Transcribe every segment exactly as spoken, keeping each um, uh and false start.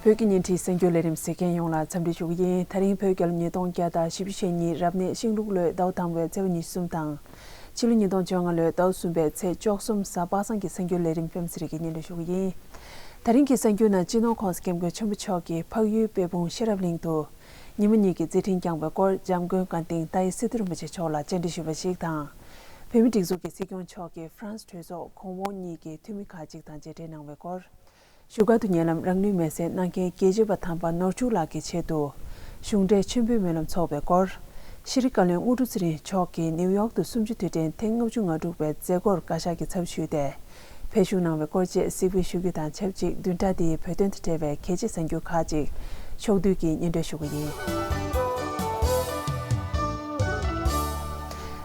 བོད་ཀྱི་བརྙན་འཕྲིན་གསར་འགྱུར་ལས་རིམ་གཟིགས་མཁན་ཡོངས་ལ་འཚམས་འདྲི་ཞུ་གི་ཡིན། ད་རིང་བོད་རྒྱལ་ལོ་ཉིས་སྟོང་བརྒྱ་དང་བཞི་བཅུ་ཞེ་གཉིས་རབ་གནས་ཤིང་ལུག་ལོའི་ཟླ་བ་དང་པོའི་ཚེས་པ་ཉི་ཤུ་གསུམ་དང་། ཕྱི་ལོ་ཉིས་སྟོང་བཅོ་ལྔ་ལོའི་ཟླ་བ་གསུམ་པའི་ཚེས་བཅུ་གསུམ་གཟའ་པ་སངས་ཀྱི་གསར་འགྱུར་ལས་རིམ་པད་མ་ཚེ་རིང་གིས་སྙན་སྒྲོན་ཞུ་གི་ཡིན། ད་རིང་གི་གསར་འགྱུར་ནང་སྤྱི་ནོར་༸གོང་ས་༸སྐྱབས་མགོན་ཆེན་པོ་མཆོག་གིས་འཕགས་ཡུལ་དཔལ་སྤུངས་ཤེས་རབ་གླིང་དུ་ཉི་མ་གཉིས་ཀྱི་མཛད་འཕྲིན་བསྐྱངས་པའི་སྐོར། འཇམ་མགོན་དགའ་ལྡན་ཏཱའི་སི་ཏུ་རིན་པོ་ཆེ་མཆོག་ལ་བཅར་འདྲི་ཞུས་པ་ཞིག་དང་། བོད་མིའི་སྒྲིག་འཛུགས་ཀྱི་སྲིད་སྐྱོང་མཆོག་གིས་ཧྥ་རན་སི་གྲོས་ཚོགས་གོང་འོག་གཉིས་ཀྱི་འཐུས་མི་ཁག་ཅིག་དང་མཇལ་འཕྲད་གནང་བའི་སྐོར། བཞུགས་སྒར་དུ་ཉེ་ལམ་རང་ལུས་མེར་སྲེག་གནང་མཁན་རྒྱལ་གཅེས་པ་དམ་པ་ནོར་ཕྱུགས་ལགས་ཀྱི་ཆེད་དུ་གཞུང་འབྲེལ་མཆོད་འབུལ་སྨོན་ལམ་ཚོགས་པའི་སྐོར། ཤེས་རིག་བཀའ་བློན་དངོས་གྲུབ་ཚེ་རིང་མཆོག་གིས་ནིའུ་ཡོག་ཏུ་གསུམ་བཅུ་དུས་དྲན་ཐེངས་ལྔ་བཅུ་ང་དྲུག་པའི་མཛད་སྒོར་བཀའ་ཤག་གི་ཚབ་ཞུས་ཏེ། ཕེབས་ཞུགས་གནང་བའི་སྐོར་བཅས་གཟིགས་འབུལ་ཞུ་རྒྱུ་དང་ཆབས་ཅིག་བདུན་ཕྲག་འདིའི་བོད་དོན་དང་འབྲེལ་བའི་གལ་ཆེའི་གསར་འགྱུར་ཁག་ཅིག་ཕྱོགས་བསྡུས་ཀྱིས་སྙན་སྒྲོན་ཞུ་གི་ཡིན།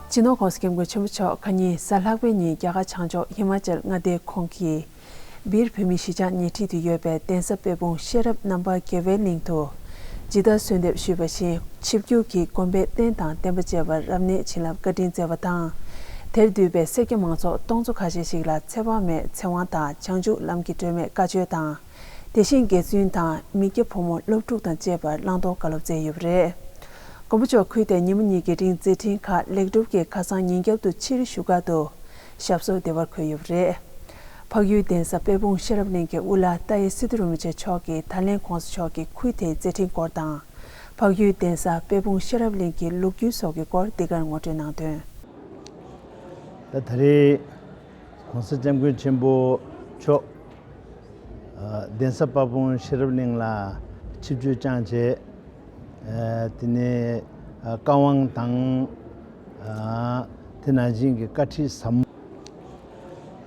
སྤྱི་ནོར་༸གོང་ས་༸སྐྱབས་མགོན་ཆེན་པོ་མཆོག་ཁ་ཉིན་གཟའ་ལྷག་པའི་ཉིན་རྒྱ་གར་བྱང་ཕྱོགས་ཧི་མ་ཅལ་མངའ་སྡེའི་ཁོངས་ཀྱི་སྦིར་བོད་མིའི་གཞིས་ཆགས་ཉེ་འཁྲིས་དུ་ཡོད་པའི་གདན་ས་དཔལ་སྤུངས་ཤེས་རབ་རྣམ་པར་རྒྱལ་བའི་གླིང་དུ། ཇི་ལྟར་གསོལ་འདེབས་ཞུས་པ་བཞིན་ཆིབས་བསྒྱུར་གྱིས་དགོན་པའི་རྟེན་དང་བརྟེན་པ་བཅས་པར་རབ་གནས་བྱིན་རླབས་བཀའ་དྲིན་སྩལ་བ་དང་། དེར་འདུས་པའི་སེར་སྐྱ་མང་ཚོགས་སྟོང་ཚོ་ཁ་ཤས་ཤིག་ལ་ཚེ་དཔག་མེད་ཚེ་དབང་དང་བྱང་ཆུབ་ལམ་གྱི་སྒྲོན་མེ་བཀའ་ཆོས་དང་། དེ་བཞིན་དགེ་བཙུན་དང་མི་སྐྱ་ཕོ་མོ་སློབ་ཕྲུག་དང་བཅས་པར་བླང་དོར་བཀའ་སློབ་སྩལ་ཡོད་པ་རེད། མགོན་པོ་མཆོག་ཁུལ་དེར་ཉིན་མོ་གཉིས་ཀྱི་རིང་མཛད་འཕྲིན་ཁག་ལེགས་གྲུབ་ཀྱིས་ཁ་སང་ཉིན་རྒྱབ་ཏུ་ཕྱིར་བཞུགས་སྒར་དུ་ཞབས་སོར་བདེ་བར་འཁོད་ཡོད་པ་རེད། འཕགས་ཡུལ་གདན་ས་དཔལ་སྤུངས་ཤེས་རབ་གླིང་གི་དབུ་བླ་ཏཱའི་སི་ཏུ་རིན་པོ་ཆེ་མཆོག་གིས་ད་ལན་༸གོང་ས་མཆོག་གི་ཁུལ་དེའི་མཛད་འཕྲིན་སྐོར་དང་། འཕགས་ཡུལ་གདན་ས་དཔལ་སྤུངས་ཤེས་རབ་གླིང་གི་ལོ་རྒྱུས་སོགས་ཀྱི་སྐོར་འདི་གར་ངོ་སྤྲོད་གནང་དོན། ད་ད་རེས་༸གོང་ས་༸སྐྱབས་མགོན་ཆེན་པོ་མཆོག་གདན་ས་དཔལ་སྤུངས་ཤེས་རབ་གླིང་ལ་ཆིབས་བསྒྱུར་བསྐྱངས་རྗེས། དེ་ནས་བཀའ་དབང་དང་། དེ་ནང་བཞིན་གྱི་བཀའ་ཁྲིད་ཟབ་མོ།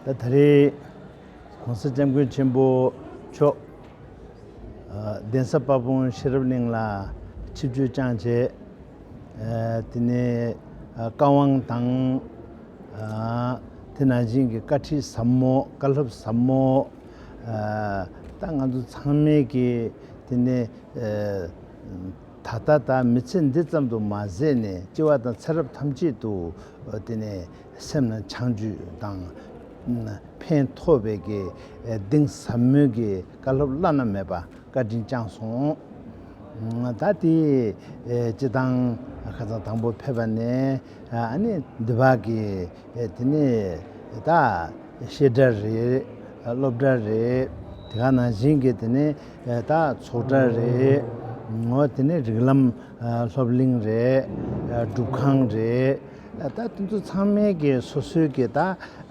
ད་ད་རེས་༸གོང་ས་༸སྐྱབས་མགོན་ཆེན་པོ་མཆོག་གདན་ས་དཔལ་སྤུངས་ཤེས་རབ་གླིང་ལ་ཆིབས་བསྒྱུར་བསྐྱངས་རྗེས། དེ་ནས་བཀའ་དབང་དང་། དེ་ནང་བཞིན་གྱི་བཀའ་ཁྲིད་ཟབ་མོ། བཀའ་སློབ་ཟབ་མོ། ད་ང་ཚོ་ཚང་མས་ཀྱི་དེ་ནས་ད་ལྟ་ད་མི་ཚེ་འདི་ཙམ་དུ་མ་ཟད་ནས་སྐྱེ་བ་དང་ཚེ་རབས་ཐམས་ཅད་དུ་དེ་ནས་སེམས་ལ་བྱང་ཆུབ་དང་ཕན་ཐོགས་པའི་གི་གཏིང་ཟབ་མོའི་གི་བཀའ་སློབ་བླ་ན་མེད་པ་བཀའ་དྲིན་བསྐྱངས་སོང་། ད་དེ་སྤྱི་བཏང་ཁ་སང་དང་པོ་ཕེབས་པ་ནས་ཨ་ནི་འདི་བ་གི་དེ་ནས་ད་བཤད་གྲྭ་རེད། སློབ་གྲྭ་རེད། དེ་ག་ནང་བཞིན་གྱི་དེ་ནས་ད་ཚོགས་གྲྭ་རེད། ངོ་དེ་ནས་རིགས་ལམ་སློབ་གླིང་རེད། སྒྲུབ་ཁང་རེད། ད་དེ་ཚོ་ཚང་མས་ཀྱི་སོ་སོའི་གི་ད་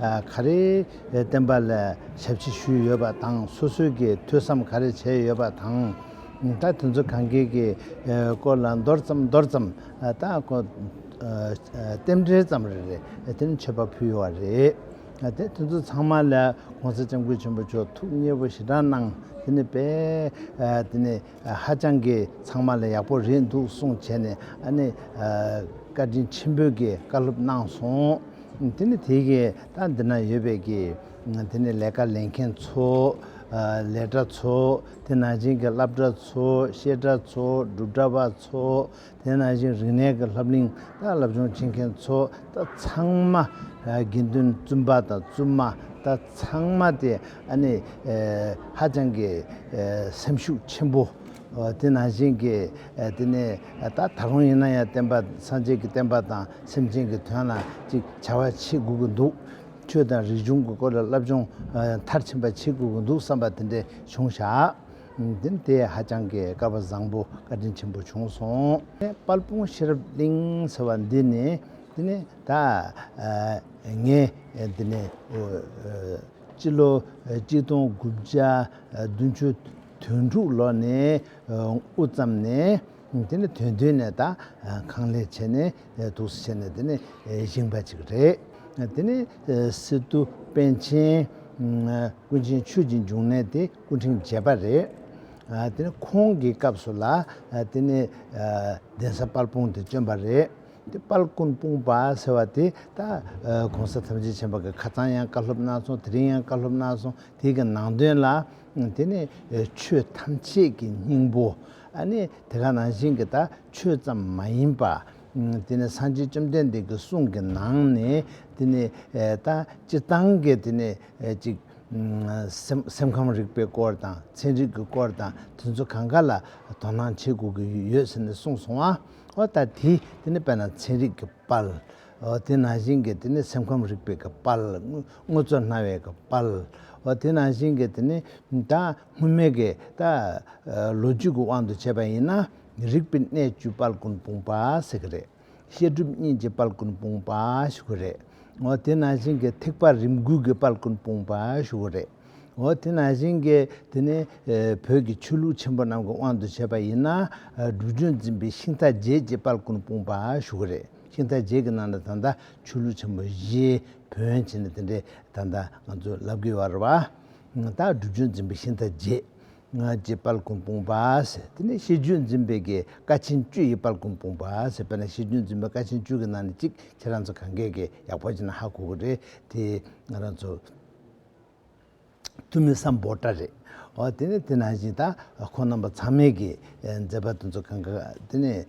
ག་རེ་བསྟན་པ་ལ་ཞབས་ཕྱི་ཞུས་ཡོད་པ་དང་། སོ་སོའི་གི་ཐོས་བསམ་ག་རེ་བྱས་ཡོད་པ་དང་། ད་དེ་ཚོ་གང་གའི་གི་སྐོར་ལ་མདོར་ཙམ་མདོར་ཙམ་ད་ཁོ་རྟེན་འབྲེལ་ཙམ་རེ་རེ་དེ་ནི་མཆོད་པ་ཕུལ་ཡོད་པ་རེད། དེ་དེ་ཚོ་ཚང་མ་ལ་༸གོང་ས་༸སྐྱབས་མགོན་ཆེན་པོ་མཆོག་ཐུགས་མཉེས་པོ་ཞེ་དྲག་གནང་། དེ་ནི་དཔེ་དེ་ནི་ཧ་ཅང་གི་ཚང་མ་ལ་ཡག་པོ་རེད་འདུག་གསུངས་བྱས་ནས་ཨ་ནི་བཀའ་དྲིན་ཆེན་པོས་ཀྱི་བཀའ་སློབ་གནང་སོང་། དེ་ནི་དེ་གི་ད་འདི་ན་ཡོད་པའི་གི་དེ་ནི་ལས་ཀ་ལས་མཁན་ཚོ། ལས་གྲྭ་ཚོ། དེ་ནང་བཞིན་གྱི་སློབ་གྲྭ་ཚོ། བཤད་གྲྭ་ཚོ། སྒྲུབ་གྲྭ་པ་ཚོ། དེ་ནང་བཞིན་རིག་གནས་ཀྱི་སློབ་གླིང་ད་སློབ་སྦྱོང་བྱེད་མཁན་ཚོ་ད་ཚང་མ། དགེ་འདུན་བཙུན་པ་དང་བཙུན་མ་ད་ཚང་མ་དེ་ཨ་ནི་ཧ་ཅང་གི་སེམས་ཤུགས་ཆེན་པོ། དེ་ནང་བཞིན་གྱི་དེ་ནས་ད་ད་རུང་ཡིན་ན་ཡང་བསྟན་པ་སངས་རྒྱས་ཀྱི་བསྟན་པ་དང་སེམས་ཅན་གྱི་དོན་ལ་ཅིག་བྱ་བ་བྱེད་དགོས་ཀྱི་འདུག་ཆོས་དང་རིག་གཞུང་གི་སྐོར་ལ་སློབ་སྦྱོང་མཐར་ཕྱིན་པ་བྱེད་དགོས་ཀྱི་འདུག་བསམ་པ་དེ་འདྲ་བྱུང་བཞག་དེ་ནི་དེ་ཧ་ཅང་གི་སྐལ་བ་བཟང་པོ་བཀའ་དྲིན་ཆེན་པོ་བྱུང་སོང་། དཔལ་སྤུངས་ཤེས་རབ་གླིང་ཟེར་བ་འདི་ནི་དེ་ནི་ད་ངས་དེ་ནི་སྤྱི་ལོ་གཅིག་སྟོང་དགུ་བརྒྱ་བདུན་ཅུ་དོན་དྲུག་ལོ་ནས་དབུ་བརྩམས་ནས། དེ་ནས་དོན་བདུན་ནས་ད་གང་ལེགས་བྱས་ནས་འདུག་སེ་བྱས་ནས་དེ་ནས་བཞེངས་པ་ཅིག་རེད། དེ་ནས་སི་ཏུ་པཎ་ཆེན་ཀུན་མཁྱེན་ཆོས་ཀྱི་འབྱུང་གནས་དེ་སྐུ་ཕྲེང་བརྒྱད་པ་རེད། དེ་ནས་ཁོང་གི་སྐབས་སུ་ལ་དེ་ནས་གདན་ས་དཔལ་སྤུངས་དེ་བསྐྱོན་པ་རེད། དེ་དཔལ་ཀུན་སྤུངས་པ་ཟེར་བ་དེ་ད་༸གོང་ས་ཐམས་ཅད་མཁྱེན་པ་གི་ཁ་སང་ཡང་བཀའ་སློབ་གནང་སོང་། དེ་རིང་ཡང་བཀའ་སློབ་གནང་སོང་། དེ་གི་ནང་དོན་ལ་དེ་ནས་ཆོས་ཐམས་ཅད་ཀྱི་སྙིང་པོ། ཨ་ནི་དེ་ག་ནང་བཞིན་གྱི་ད་ཆོས་ཙམ་མ་ཡིན་པ། དེ་ནས་སངས་རྒྱས་བཅོམ་ལྡན་འདས་ཀྱི་གསུང་གི་ནང་ནས་དེ་ནས་ད་སྤྱིར་བཏང་གི་དེ་ནས་ཅིག་ སེམས་སེམས་ཁམས་རིག་པའི་སྐོར་དང་ཚན་རིག་གི་སྐོར་དང་དེ་ཚོ་གང་ག་ལ་དོ་སྣང་བྱེད་དགོས་ཀྱི་ཡོད་ཟེར་ནས་གསུངས་སོང་ཨ། འོ་ད་དེ་དེ་ནི་དཔེར་ན་ཚན་རིག་གི་དཔལ། འོ་དེ་ནང་བཞིན་གྱི་དེ་ནི་སེམས་ཁམས་རིག་པའི་གི་དཔལ། དངོས་དངོས་གཙོ་སྣང་བའི་གི་དཔལ། འོ་དེ་ནང་བཞིན་གྱི་དེ་ནི་ད་སྔོན་མའི་གི་ད་ལོ་རྒྱུས་ཀྱི་དབང་དུ་བྱས་པ་ཡིན་ན་རིག་པའི་གནས་བཅུའི་དཔལ་ཀུན་སྤུངས་པ་ཟེར་གི་རེད། བཤད་སྒྲུབ་གཉིས་ཀྱི་དཔལ་ཀུན་སྤུངས་པ་ཞུ་གི་རེད། འོ་དེ་ནང་བཞིན་གྱི་ཐེག་པ་རིམ་དགུ་གི་དཔལ་ཀུན་སྤུངས་པ་ཞུ་གི་རེད། འོ་དེ་ནང་བཞིན་གྱི་དེ་ནི་ཨེ་བོད་ཀྱི་ཆོས་ལུགས་ཆེན་པོ་རྣམས་ཀྱི་དབང་དུ་བྱས་པ་ཡིན་ན་ཨ་སྒྲུབ་སྦྱོང་འཛིན་པའི་ཤིང་རྟ་བརྒྱད་ཀྱི་དཔལ་ཀུན་སྤུངས་པ་ཞུ་གི་རེད། ཤིང་རྟ་བརྒྱད་ཀྱི་ནང་ལ་ད་ལྟ་ཆོས་ལུགས་ཆེན་པོ་བཞི་བོན་བྱས་ནས་དེ་འདྲའི་ད་ལྟ་ང་ཚོས་ལབ་ཀྱི་ཡོད་རེད་བ། ད་སྒྲུབ་སྦྱོང་འཛིན་པའི་ཤིང་རྟ་བརྒྱད། ང་རྗེ་དཔལ་ཀུན་སྤུངས་པ་ཟེར། དེ་ནས་བཤད་སྒྲུབ་འཛིན་པའི་གི་ཀ་ཆེན་བཅུ་ཡི་དཔལ་ཀུན་སྤུངས་པ་ཟེར། དཔེར་ན་བཤད་སྒྲུབ་འཛིན་པའི་ཀ་ཆེན་བཅུ་གི་ནང་ནས་གཅིག་ཁྱེད་རང་ཚོ་གང་གས་ཀྱི་ཡག་པོ་བྱས་ན་ཧ་གོ་གི་རེད། དེ་ང་རང་ཚོ་ཐུ་མི་སམ་བྷོ་ཊ་རེད། འོ་དེ་ནས་དེ་ནང་བཞིན་ད་ཁོང་རྣམ་པ་ཚང་མས་ཀྱི་མཛད་པ་དེ་ཚོ་གང་ག་དེ་ནས་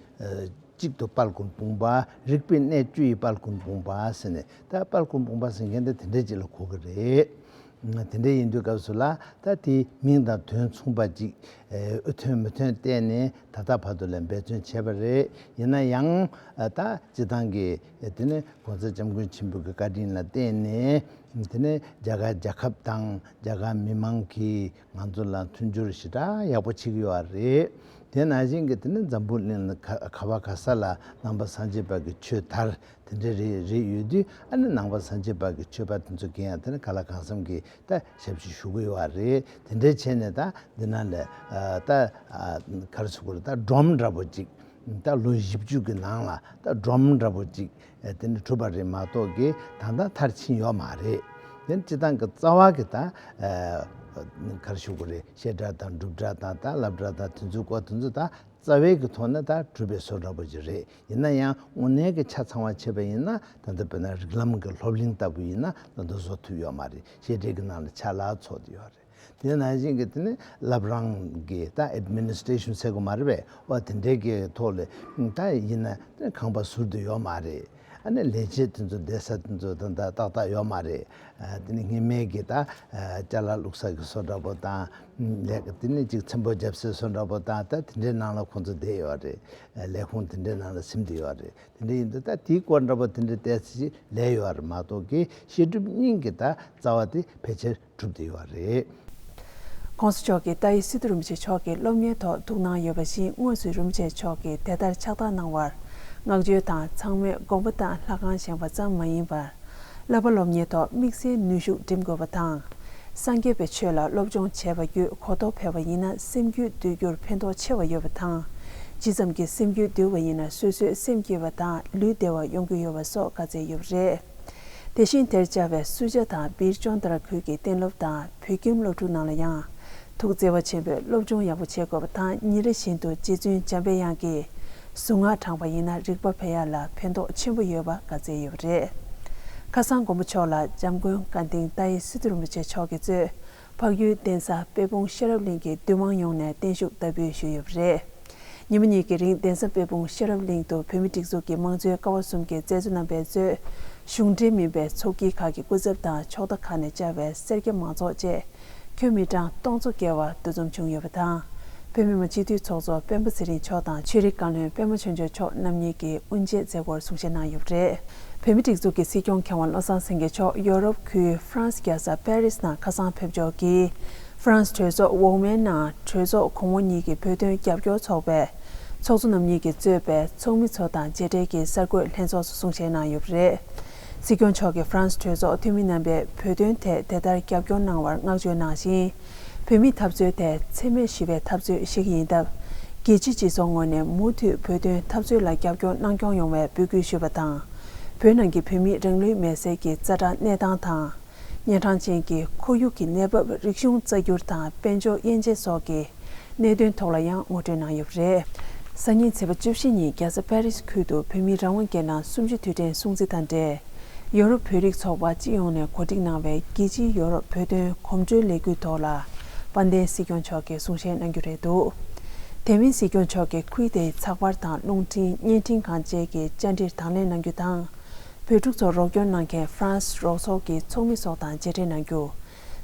གཅིག་ཏུ་དཔལ་ཀུན་སྤུངས་པ། རིག་པའི་གནས་བཅུ་ཡི་དཔལ་ཀུན་སྤུངས་པ་ཟེར་ནས་ད་དཔལ་ཀུན་སྤུངས་པ་ཟེར་མཁན་དེ་དེ་འདྲ་ཅིག་ལ་གོ་གི་རེད། དེ་འདྲ་ཡིན་དུས་སྐབས་སུ་ལ་ད་དེའི་མིང་དང་དོན་མཚུངས་པ་ཅིག་ཨེ་ཐོན་མི་ཐོན་བལྟས་ནས་ད་ལྟ་བར་དུ་ལ་འབད་བརྩོན་བྱས་པ་རེད། ཡིན་ན་ཡང་ཨ་ད་སྤྱི་བཏང་གི་དེ་ནི་༸གོང་ས་༸སྐྱབས་མགོན་ཆེན་པོ་གི་བཀའ་དྲིན་ལ་བརྟེན་ནས་དེ་ནི་རྒྱ་གར་རྒྱལ་ཁབ་དང་རྒྱ་གར་མི་མང་གིས་ང་ཚོ་ལ་མཐུན་འགྱུར་ཞེ་དྲག་ཡག་པོ་བྱེད་ཀྱི་ཡོད་རེད། དེ་ནང་བཞིན་གྱི་དེ་ནི་འཛམ་བུ་གླིང་ལ་ག་ག་བ་ག་ས་ལ་ནང་པ་སངས་རྒྱས་པ་གི་ཆོས་དར། དེ་འདྲ་རེ་རེ་ཡོད་དུས་ཨ་ནི་ནང་པ་སངས་རྒྱས་པ་གི་ཆོས་པ་དེ་ཚོ་གིས་ཡང་དེ་ནི་གང་ལ་གང་འཚམ་གྱི་ད་ཞབས་ཕྱི་ཞུ་གི་ཡོད་པ་རེད། དེ་འདྲ་བྱས་ནས་ད་འདི་ནང་ལ་ཨ་ད་ཨ་ག་རེ་ཟེར་དགོས་རེད། ད་སྒྲོམ་འདྲ་པོ་ཅིག་ད་ལོ་བཞི་བཅུ་གི་ནང་ལ་ད་སྒྲོམ་འདྲ་པོ་ཅིག་ཨ་དེ་འདྲ་གྲུབ་པ་རེད་མ་གཏོགས་ཀྱི་ད་ལྟ་མཐར་ཕྱིན་ཡོད་མ་རེད། དེ་སྤྱི་བཏང་གི་རྩ་བ་གི་ད་ཨ་ག་རེ་ཞུ་དགོས་རེད། བཤད་གྲྭ་དང་སྒྲུབ་གྲྭ་དང་ད་སློབ་གྲྭ་དང་དེ་ཚོའི་སྐོར་དེ་ཚོ་ད་རྩ་བའི་གི་ཐོག་ནས་ད་གྲུབ་པའི་བཟོ་འདྲ་པོ་ཅིག་རེད། ཡིན་ན་ཡང་དངོས་གནས་ཀྱི་ཆ་ཚང་བ་བྱས་པ་ཡིན་ན་ད་ལྟ་དཔེར་ན་རིགས་ལམ་གྱི་སློབ་གླིང་ལྟ་བུ་ཡིན་ན་ད་ལྟ་བཟོ་ཐུབ་ཡོད་མ་རེད། བཤད་གྲྭའི་གི་ནང་ལ་ཆ་ལག་ཚོགས་ཏེ་ཡོད་རེད། དེ་ནང་བཞིན་གྱི་དེ་ནི་བླ་བྲང་གི་ད་ཨེཌ་མི་ནི་སི་ཊེ་ཤན་ཟེར་དགོས་མ་རེད་པས། འོ་དེ་འདྲའི་གི་ཐོག་ལ་ད་ཡིན་ན་ཁང་པ་ཟུར་དུ་ཡོད་མ་རེད། ཨ་ནི་ལས་བྱེད་དེ་ཚོ་བསྡད་ས་དེ་ཚོ་ད་ད་ཏག་ཏག་ཡོད་མ་རེད། ཨ་དེ་ནི་སྔོན་མའི་གི་ད་ཨ་ཅ་ལག་བླུགས་ས་གི་བཟོ་འདྲ་པོ་དང་། ལས་དེ་ནི་ཅིག་ཚེམ་པོ་རྒྱབ་སའི་བཟོ་འདྲ་པོ་དང་ད་དེ་འདྲའི་ནང་ལ་ཁོང་ཚོ་བསྡད་ཡོད་རེད། ལས་ཁུངས་དེ་འདྲའི་ནང་ལ་ཟིན་བསྡད་ཡོད་རེད། དེ་འདྲ་ཡིན་དུས་ད་དེའི་སྐོར་འདྲ་པོ་དེ་འདྲའི་ཏོག་ཙམ་ལས་ཡོད་རེད་མ་གཏོགས་ཀྱི་བཤད་སྒྲུབ་གཉིས་ཀྱི་ད་རྩ་བ་དེ་ཕལ་ཆེར་གྲུབ་བསྡད་ཡོད་རེད། ༸གོང་ས་མཆོག་གིས་ཏཱའི་སི་ཏུ་རིན་པོ་ཆེ་མཆོག་གི་སློབ་གཉེར་ཐོག་ཐུགས་སྣང་ཡོད་པ་བཞིན་དངོས་སུ་རིན་པོ་ཆེ་མཆོག་གིས་དེ་ལྟར་ཕྱག་རྟགས་གནང་བར་བསྔགས་བརྗོད་དང་ཚང་མས་དགོངས་པ་དང་ལྷ་ཁང་བཞེངས་པ་ཙམ་མ་ཡིན་པར། བསླབ་པ་སློབ་གཉེར་ཐོག་དམིགས་བསལ་ནུས་ཤུགས་སྒྲིམ་དགོས་པ་དང་། སངས་རྒྱས་པའི་ཆོས་ལ་སློབ་སྦྱོང་བྱས་པ་བརྒྱུད་གོ་རྟོགས་འཕེལ་བ་ཡིན་ན་སེམས་རྒྱུད་འདུལ་རྒྱུར་ཕན་ཐོགས་ཆེ་བ་ཡོད་པ་དང་། ཇི་ཙམ་གྱིས་སེམས་རྒྱུད་འདུལ་བ་ཡིན་ན་སོ་སོའི་སེམས་སྐྱིད་པ་དང་ལུས་བདེ་བ་ཡོང་གི་ཡོད་པ་སོགས་བཀའ་སྩལ་ཡོད་པ་རེད། དེ་བཞིན་དེར་བཅར་བའི་སུ་ཇཱ་དང་བིར་ཅོན་དར་ཁུལ་གྱི་གཏན་སློབ་དང་བོད་ཁྱིམ་སློབ་ཕྲུག་རྣམས་ལ་ཡང་། ཐུགས་བརྩེ་བ་ཆེན་པོས་སློབ་སྦྱོང་ཡག་པོ་བྱེད་དགོས་པ་དང་ཉིན་རེ་བཞིན་དུ་རྗེ་བཙུན་འཇམ་པའི་དབྱངས་ཀྱི་གཟུངས་སྔགས་བགྲངས་པ་ཡིན་ན་རིག་པ་འཕེལ་ཡག་ལ་ཕན་ཐོགས་ཆེན་པོ་ཡོད་པ་བཀའ་སྩལ་ཡོད་པ་རེད། ཁ་སང་མགོན་པོ་མཆོག་ལ་འཇམ་མགོན་བཀའ་དབང་ཏཱའི་སི་ཏུ་རིན་པོ་ཆེ་མཆོག་གིས་གཙོས་འཕགས་ཡུལ་གདན་ས་དཔལ་སྤུངས་ཤེས་རབ་གླིང་གི་འདུས་མང་ཡོངས་ནས་བརྟན་བཞུགས་བསྟར་འབུལ་ཞུས་ཡོད་པ་རེད། ཉིན་མོ་གཉིས་ཀྱི་རིང་གདན་ས་དཔལ་སྤུངས་ཤེས་རབ་གླིང་དུ་བོད་མིའི་སྒྲིག་འཛུགས་ཀྱི་མང་གཙོའི་ཀ་བ་གསུམ་གྱི་མཛད་གཙོ་རྣམ་པས་གཙོས་གཞུང་འབྲེལ་མིན་པའི་ཚོགས་སྐྱིད་ཁག་གི་སྐུ་ཚབ་དང་ཕྱོགས་མཐའ་ཁག་ནས་བཅར་བའི་སེར་སྐྱ་མང་ཚོགས་བཅས་ཁྱོན་མི་གྲངས་སྟོང་ཚོ་བརྒལ་བ་འདུ་འཛོམས་བྱུང་ཡོད་པ་དང་། བོད་མི་མང་སྤྱི་འཐུས་ཚོགས་གཙོ་སྤེན་པ་ཚེ་རིང་མཆོག་དང་ཆོས་རིག་བཀའ་བློན་པད་མ་ཆོས་འབྱོར་མཆོག་རྣམ་གཉིས་ཀྱིས་དབུ་འབྱེད་མཛད་སྒོར་གསུང་བཤད་གནང་ཡོད་པ་རེད། བོད་མིའི་སྒྲིག་འཛུགས་ཀྱི་སྲིད་སྐྱོང་མཁས་དབང་བློ་བཟང་སེང་གེ་མཆོག་ཡོ་རོབ་ཁུལ་ཧྥ་རན་སི་རྒྱལ་ས་པེ་རིས་ནང་ཁ་སང་ཕེབས་འབྱོར་གྱིས། ཧྥ་རན་སི་གྲོས་ཚོགས་འོག་མའི་ནང་གྲོས་ཚོགས་གོང་འོག་གཉིས་ཀྱི་བོད་དོན་རྒྱབ་སྐྱོར་ཚོགས་པའི་ཚོགས་གཙོ་རྣམ་གཉིས་ཀྱིས་གཙོས་པའི་ཚོགས་མི་ཚོ་དང་མཇལ་འཕྲད་ཀྱིས་གསར་འགོད་ལྷན་ཚོགས་སུ་གསུང་བཤད་གནང་ཡོད་པ་རེད། སྲིད་སྐྱོང་མཆོག་གིས་ཧྥ་རན་སི་གྲོས་ཚོགས་འཐུས་མི་རྣམ་པས་བོད་དོན་ཐད་དེ་ལྟར་རྒྱབ་སྐྱོར་གནང་བར་བསྔགས་བརྗོད་གནང་ཞིང་། བོད་མིའི་འཐབ་རྩོད་དེ་འཚེ་མེད་ཞི་བའི་འཐབ་རྩོད་ཞིག་ཡིན་སྟབས། རྒྱལ་སྤྱི་སྤྱི་ཚོགས་ངོས་ནས་མུ་མཐུད་བོད་དོན་འཐབ་རྩོད་ལ་རྒྱབ་སྐྱོར་གནང་སྐྱོང་ཡོང་བའི་འབོད་སྐུལ་ཞུས་པ་དང་། བོད་ནང་གི་བོད་མིའི་རང་ལུས་མེར་སྲེག་གི་ཛ་དྲག་གནས་སྟངས་དང་། གཉན་འཕྲང་ཅན་གྱི་ཁོར་ཡུག་གི་གནས་བབ། རིག་གཞུང་རྩ་འགྱུར་དང་དཔལ་འབྱོར་དབྱེ་འབྱེད་སོགས་ཀྱི་གནད་དོན་ཐོག་ལ་ཡང་ངོ་སྤྲོད་གནང་ཡོད་པ་རེད། སང་ཉིན་ཚེས་པ་བཅུ་བཞི་ཉིན་རྒྱལ་ས་པེ་རིས་ཁུལ་དུ་བོད་མིའི་རང་དབང་སྒེར་ལངས་གསུམ་བཅུ་དུས་དྲན་སྲུང་བརྩི་དང་འབྲེལ། ཡོ་རོབ་བོད་རིགས་ཚོགས་པ་སྤྱི་ཡོངས་ནས་གོ་སྒྲིག་གནང་བའི་རྒྱལ་སྤྱིའི་ཡོ་རོབ་བོད་དོན་གོམ་བགྲོད་ལས་འགུལ་ཐོག་ལ་དཔལ་ལྡན་སྲིད་སྐྱོང་མཆོག་གིས་གསུང་བཤད་གནང་རྒྱུ་རེད་འདུག་དེ་མིན་སྲིད་སྐྱོང་མཆོག་གིས་ཁུལ་དེའི་ཚགས་པར་དང་རླུང་འཕྲིན་བརྙན་འཕྲིན་ཁང་བཅས་ཀྱི་བཅར་འདྲིར་དང་ལེན་གནང་རྒྱུ་དང་། བོད་ཕྲུག་ཚོར་རོགས་སྐྱོར་གནང་མཁན་ཧྥ་རན་སི་རོགས་ཚོགས་ཀྱི་ཚོགས་མི་སོགས་དང་མཇལ་འཕྲད་གནང་རྒྱུ།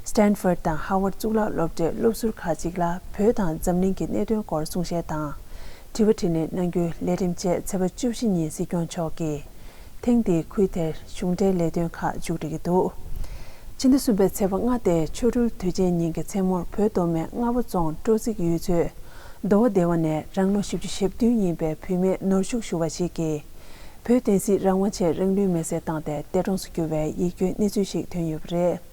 སི་ཊན་ཕོར་ཌི་དང་ཧ་ཝར་ཌི་གཙུག་ལག་སློབ་གྲྭའི་སློབ་ཟུར་ཁག་ཅིག་ལ་བོད་དང་འཛམ་གླིང་གི་གནད་དོན་སྐོར་གསུང་བཤད་དང་། དྲི་བ་དྲིས་ལན་གནང་རྒྱུའི་ལས་རིམ་བཅས་ཚེས་པ་བཅུ་བཞི་ཉིན་སྲིད་སྐྱོང་མཆོག་གིས་ཐེངས་འདིའི་ཁུལ་དེར་གཞུང་འབྲེལ་ལས་དོན་ཁག་མཇུག་སྒྲིལ་གྱི་འདུག་ཕྱི་ཟླ་གསུམ་པའི་ཚེས་པ་ལྔ་སྟེ་ཆོ་འཕྲུལ་དུས་ཆེན་ཉིན་གྱི་མཚན་མོར་བོད་མདོ་སྨད་རྔ་བ་རྫོང་སྤྲོ་ཚིགས་ཡུལ་ཚོའི་མདོ་བ་སྡེ་བ་ནས་རང་ལོ་བཞི་བཅུ་ཞེ་བདུན་ཡིན་པའི་བུད་མེད་ནོར་ཕྱུགས་ཞུ་བ་ཞིག་གིས། བོད་བསྟན་སྲིད་རང་དབང་ཆེད་རང་ལུས་མེར་སྲེག་བཏང་སྟེ་འདས་གྲོངས་སུ་གྱུར་བའི་ཡིད་སྐྱོའི་གནས་ཚུལ་ཞིག་ཐོན་ཡོད་པ་རེད།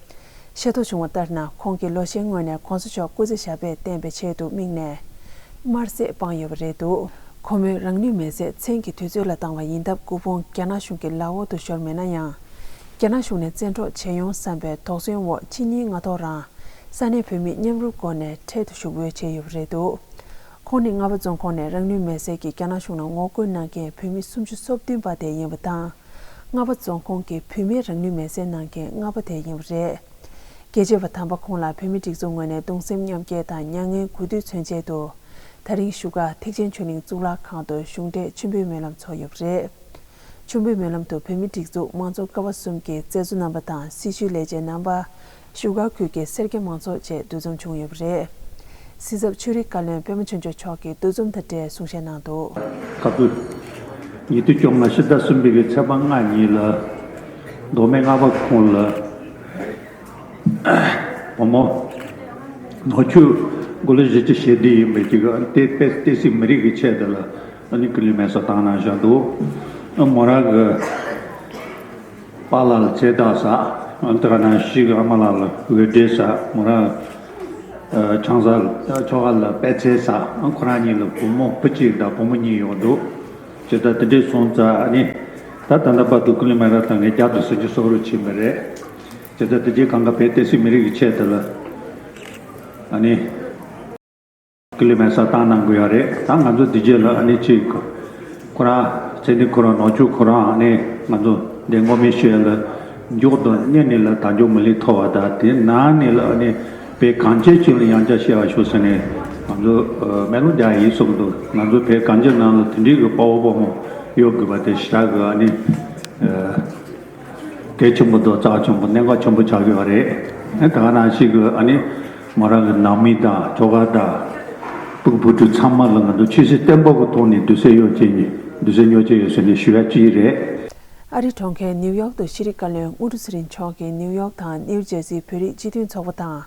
ཤེས་རྟོགས་བྱུང་བ་ལྟར་ན། ཁོང་གིས་ལོ་ཤས་སྔོན་ནས་གོང་ས་མཆོག་སྐུ་ཚེ་ཞབས་པད་བརྟན་པའི་ཆེད་དུ་དམིགས་ནས་དམར་ཟས་སྤངས་ཡོད་པ་རེད་འདུག་ཁོ་མོས་རང་ལུས་མེར་སྲེག་མཚན་གྱི་དུས་ཚོད་ལ་བཏང་བ་ཡིན་སྟབས། སྐུ་ཕུང་རྒྱ་ནག་གཞུང་གི་ལག་འོག་ཏུ་ཤོར་མེད་ན་ཡང་། རྒྱ་ནག་གཞུང་ནས་བཙན་འཕྲོག་བྱེད་ཡོང་བསམ་པའི་དོགས་ཟོན་འོག་ཕྱི་ཉིན་སྔ་ཐོག་རང་ས་གནས་བོད་མི་མཉམ་རུབ་སྒོ་ནས་འཕྲལ་དུ་ཞུགས་འབུལ་བྱས་ཡོད་པ་རེད་འདུག་ཁོང་ནི་རྔ་བ་རྫོང་ཁོངས་ནས་རང་ལུས་མེར་སྲེག་གིས་རྒྱ་ནག་གཞུང་ལ་ངོ་རྒོལ་གནང་མཁན་བོད་མི་སུམ་ཅུ་སོ་བདུན་པ་དེ་ཡིན་པ་དང་། རྔ་བ་རྫོང་ཁོངས་ཀྱི་བུད་མེད་རང་ལུས་མེར་སྲེག་གནང་མཁན་ལྔ་པ་དེ་ཡིན་པ་རེད། རྒྱལ་གཅེས་པ་དམ་པ་ཁོང་ལ་བོད་མིའི་སྒྲིག་འཛུགས་ངོས་ནས་གདུང་སེམས་མཉམ་སྐྱེད་དང་མྱ་ངན་གུས་འདུད་མཚོན་ཆེད་དུ། ད་རིང་བཞུགས་སྒར་ཐེག་ཆེན་ཆོས་གླིང་གཙུག་ལག་ཁང་དུ་གཞུང་འབྲེལ་མཆོད་འབུལ་སྨོན་ལམ་ཚོགས་ཡོད་པ་རེད། མཆོད་འབུལ་སྨོན་ལམ་དུ་བོད་མིའི་སྒྲིག་འཛུགས་དམངས་གཙོ་ཀ་བ་གསུམ་གྱི་མཛད་གཙོ་རྣམ་པ་དང་སྲི་ཞུའི་ལས་བྱེད་རྣམ་པ། བཞུགས་སྒར་ཁུལ་གྱི་སེར་སྐྱ་མང་ཚོགས་བཅས་འདུ་འཛོམས་བྱུང་ཡོད་པ་རེད། སྲིད་ཚབ་ཆོས་རིག་བཀའ་བློན་པད་མ་ཆོས་འབྱོར་མཆོག་གིས་འདུ་འཛོམས་དང་འབྲེལ་གསུང་བཤད་གནང་འདུག་སྐབས་དུ་ཉིས་སྟོང་བཅོ་ལྔ་ཕྱི་ཟླ་གསུམ་པའི་གི་ཚེས་པ་ལྔ་ཉིན་ལ་མདོ་སྨད་རྔ་བ་ཁོངས་ལ་བུ་མོ་ནོར་ཕྱུགས་མགོ་ལོ་བཞི་བཅུ་ཞེ་བདུན་ཡིན་པའི་གི་དེ་དཔེ་བསྟན་སྲིད་མི་རིགས་ཀྱི་ཆེད་དུ་ལ་ཨ་ནི་ཀུན་གླེང་མེ་སྲེག་བཏང་གནང་བཞག་འདུག་མོ་རང་གི་པཱ་ལགས་ལ་ཚེ་བདག་ཟེར། ཨ་ནི་དེ་ག་ནང་བཞིན་གྱི་ཨ་མ་ལགས་ལ་འོད་སྒྲོན་ཟེར། མོ་རང་ཨ་ཆང་ས་ལ་ཨ་ཁྱོ་ག་ལ་པད་ཚལ་ཟེར། ཨ་ཁོ་རང་གཉིས་ལ་བུ་མོ་བུ་གཅིག་དང་བུ་མོ་གཉིས་ཡོད་འདུག་བྱས་ཙང་དེ་འདྲའི་སོང་ཙང་ཨ་ནི་ད་ད་ལྟ་བར་དུ་ཀུན་གླེང་མེ་སྲེག་བཏང་མཁན་བརྒྱ་དང་སུམ་ཅུ་སོ་དྲུག་ཕྱིན་པ་རེད། བྱས་ཙང་དེ་རྗེས་གང་ག་བོད་བསྟན་སྲིད་མི་རིགས་ཀྱི་ཆེད་དུ་ལ་ཨ་ནི། ཀུན་གླེང་མེ་སྲེག་བཏང་གནང་གི་ཡོད་རེད། ད་ང་ཚོ་འདི་རྗེས་ལ་ཨ་ནི་གཅིག་ཁོ་རང་ཚེ་འདི་ཁོ་རང་ནོར་ཕྱུགས་ཁོ་རང་ཨ་ནི་ང་ཚོ་འདི་ངོ་མི་ཤེས་ལ་མགྱོགས་དང་སྙན་ནས་ལ་དལ་འབྱོར་མི་ལུས་ཐོབ་པ་དང་དེ་ནང་ནས་ལ་ཨ་ནི་བོད་གངས་ཅན་ཅིག་ལ་ཡང་བསྐྱར་གཤེགས་པ་ཤོག་ཟེར་ནས་ང་ཚོ་སྨོན་ལམ་རྒྱག་ཡིན་གསུངས་འདུག་ང་ཚོ་བོད་གངས་ཅན་ནང་ལ་དེ་འདྲའི་གི་དཔའ་བོ་དཔའ་མོ་ཡོད་དགོས་པ་དེ་ཞེ་དྲག་གི་ཨ་ནི། གལ་ཆེན་པོ་དང་རྩ་ཆེན་པོ་གནད་འགག་ཆེན་པོ་ཆགས་ཡོད་རེད། ཨ་ད་ག་ནང་བཞིན་གྱི་ཨ་ནི་མོ་རང་གི་ནང་མི་དང་ཁྱོ་ག་དང་སྤུ་གུ་བུ་ཕྲུག་ཚང་མ་ལ་ང་ཚོ་ཆོས་སྲིད་བརྟན་པོ་གི་ཐོག་ནས་དུས་ཚོད་ཡོད་ཅེས་ནས་དུས་ཚོད་ཉོ་ཅེས་ཡོད་ཟེར་ནས་ཞུ་ཡ་གཅིག་རེད། ཨ་རི་གྲོང་ཁྱེར་ནིའུ་ཡོག་ཏུ་ཤེས་རིག་བཀའ་བློན་དངོས་གྲུབ་ཚེ་རིང་མཆོག་གིས་ནིའུ་ཡོག་དང་ནིའུ་ཇར་སིའི་བོད་རིགས་སྤྱི་མཐུན་ཚོགས་པ་དང་།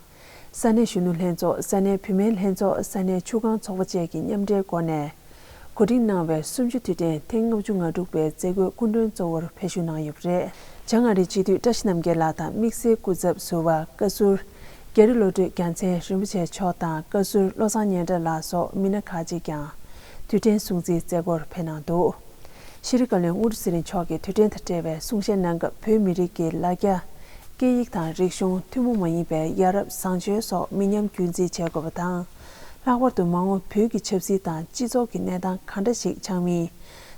ས་གནས་གཞོན་ནུ་ལྷན་ཚོགས། ས་གནས་བུད་མེད་ལྷན་ཚོགས། ས་གནས་ཆུ་སྒང་ཚོགས་པ་བཅས་ཀྱིས་མཉམ་འབྲེལ་སྒོ་ནས། གོ་སྒྲིག་གནང་བའི་གསུམ་བཅུ་དུས་དྲན་ཐེངས་ལྔ་བཅུ་ང་དྲུག་པའི་མཛད་སྒོའི་སྐུ་མགྲོན་གཙོ་བོར་ཕེབས་ཞུགས་གནང་ཡོད་པ་རེད། བྱང་ཨ་རིའི་སྤྱི་འཐུས་བཀྲ་ཤིས་རྣམ་རྒྱལ་ལགས་དང་དམིགས་བསལ་སྐུ་ཚབ་ཟུར་པ་བཀའ་ཟུར་རྒྱ་རི་བློ་གྲོས་རྒྱལ་མཚན་རིན་པོ་ཆེ་མཆོག་དང་བཀའ་ཟུར་བློ་བཟང་སྙན་གྲགས་ལགས་སོགས་མི་སྣ་ཁག་ཅིག་ཀྱང་དུས་དྲན་སྲུང་བརྩིའི་མཛད་སྒོར་ཕེབས་གནང་འདུག་ཤེས་རིག་བཀའ་བློན་དངོས་གྲུབ་ཚེ་རིང་མཆོག་གིས་དུས་དྲན་དང་འབྲེལ་བའི་གསུང་བཤད་གནང་སྐབས། བོད་མི་རིགས་ཀྱི་ལ་རྒྱ། སྐད་ཡིག་དང་རིག་གཞུང་། ཐུན་མོང་མ་ཡིན་པའི་ཡ་རབས་བཟང་སྤྱོད་སོགས་མི་ཉམས་རྒྱུན་འཛིན་བྱེད་དགོས་པ་དང་། ལྷག་པར་དུ་མ་འོངས་བོད་ཀྱི་ཆབ་སྲིད་དང་སྤྱི་ཚོགས་ཀྱི་གནས་སྟངས་ག་འདྲ་ཞིག་ཆགས་མིན།